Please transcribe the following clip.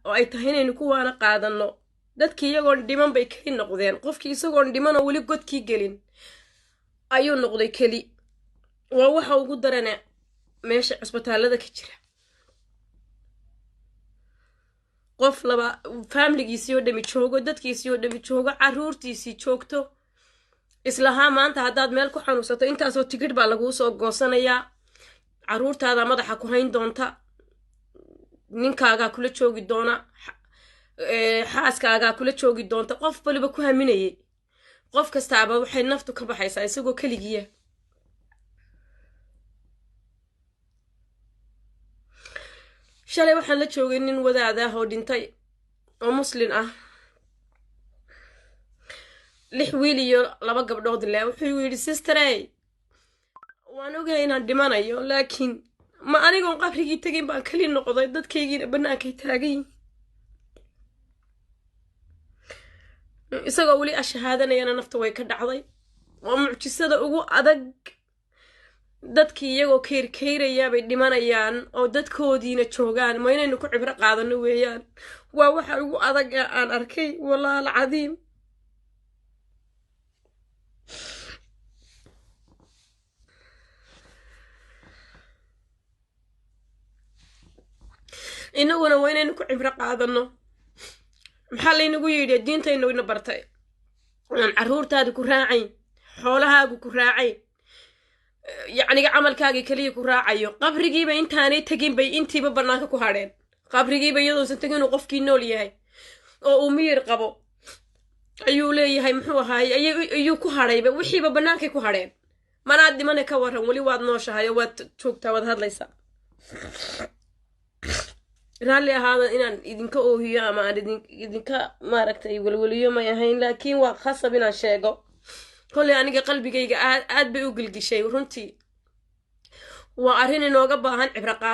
Oo ay tahay inaynu kuwaana qaadano. Dadkii iyagoon dhiman bay keli noqdeen. Qofkii isagoon dhimanoo weli godkii gelin ayuu noqday keli. Waa waxa ugu darane meesha cusbitaallada ka jira. Qof laba faamiligiisii oo dhami joogo, dadkiisii oo dhami joogo, caruurtiisii joogto, islahaa maanta haddaad meel ku xanuunsato intaasoo tigidh baa laguu soo goosanayaa, caruurtaadaa madaxa ku hayn doonta, ninkaagaa kula joogi doona, xaaskaagaa kula joogi doonta, qof waliba ku haminayay. Qof kastaaba waxay naftu ka baxaysaa isagoo keligiya. Shalay waxaan la joogay nin wadaad ah oo dhintay oo Muslin ah, lix wiil iyo laba gabdhood leh. Wuxuu yidhi, "Sisterey, waan ogahay inaan dhimanayo, laakiin ma anigoon qabrigii tegin baan keli noqday, dadkaygiina bannaankay taagan yihin." Isagoo weli ashahaadanayana nafta way ka dhacday. Waa mucjisada ugu adag. Dadkii iyagoo keyrkeyrayaa bay dhimanayaan oo dadkoodiina joogaan. Ma inaynu ku cibro qaadano weeyaan? Waa waxa ugu adag ee aan arkay, wallahi alcadiim. Inaguna waa inaynu ku cibro qaadano. Maxaa laynagu yidhi? Diintaynu ina bartay aan caruurtaada ku raacayn, xoolahaagu ku raacayn, yacniga camalkaagii keliya ku raacayo. Qabrigiiba intaanay tegin bay intiiba bannaanka ku hadheen. Qabrigiiba iyadoonsan tegin inuu qofkii nool yahay oo uu miyir qabo ayuu leeyahay, muxuu ahaaye, ayuu ku hadhayba, wixiiba bannaankay ku hadheen. Manaad dhimane, ka waran? Weli waad nooshahay oo waad joogtaa, waad hadlaysaa. Raalli ahaada inaan idinka oohiyo ama aan idinka maaragtay welweliyo may ahayn, laakiin waa khasab inaan sheego. Kolley aniga qalbigayga aad aad bay u gilgishay runtii. Waa arrin inooga baahan cibro qaad.